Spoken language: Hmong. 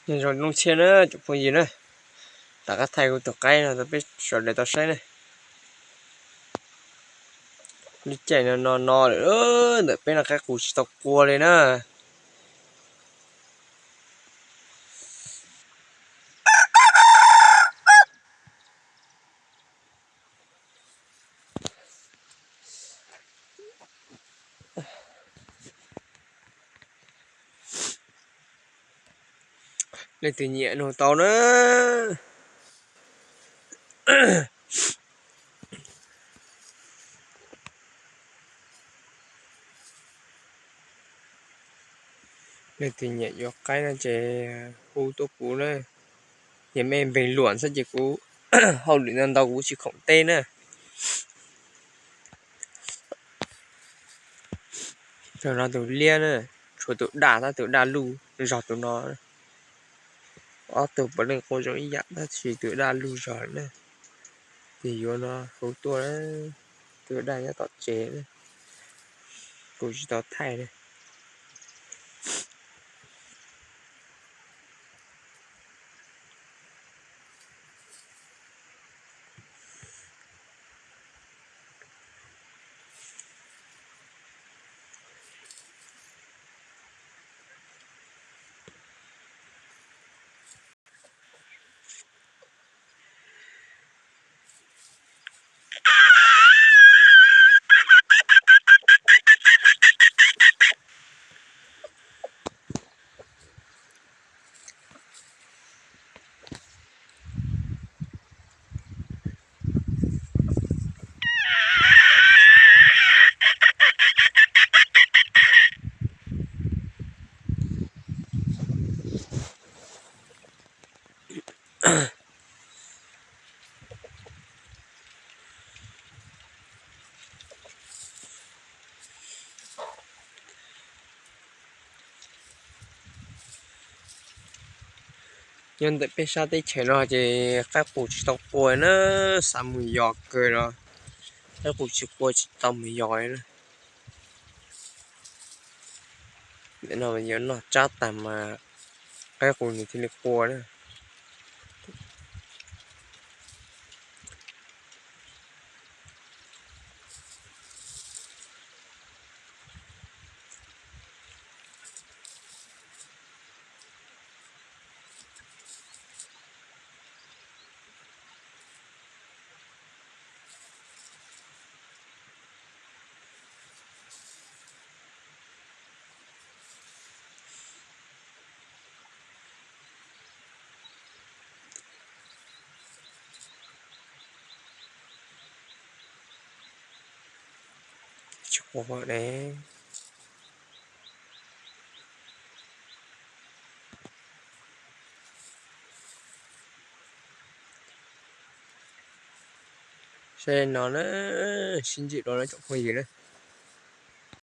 Nyob zoo Looj Tshiab na tsoom phooj ywg na, rov qab thaij kuv tus qaib no rau peb sawv daws tau saib na. Lub caij no no no lawm, ntawm peb no qaib qus tsis tau qua li na. Leej twg nyiam nug tau na. Leej twg nyiam yuav qaib no ces hu tuaj kuv na. Yog mej npeeg luam xwb ces kuv hauj lwm ntau ntau kuv tsis khoom teb na. Tus no tus liab na, tshuav tus daj tab tus daj luj zog tus no. Ob tug puav leej qua zoo ib yam tab sis tus daj luj zog na. Tus yuav no hu tuaj, tus daj nyob tom tsev na, kuv tsis tau thaij na. Nyob ntawm peb sab teb chaws no ces qaib qus tsis tau qua na, xav mus yos kawg los qaib qus tsis qua tsis tau mus yos na. Ntawm no yuav noj tsab tag mas qaib qus nws thiaj li qua na. Tsis qua ne. Saib no na, sib ntsib dua na tsoom phooj ywg na.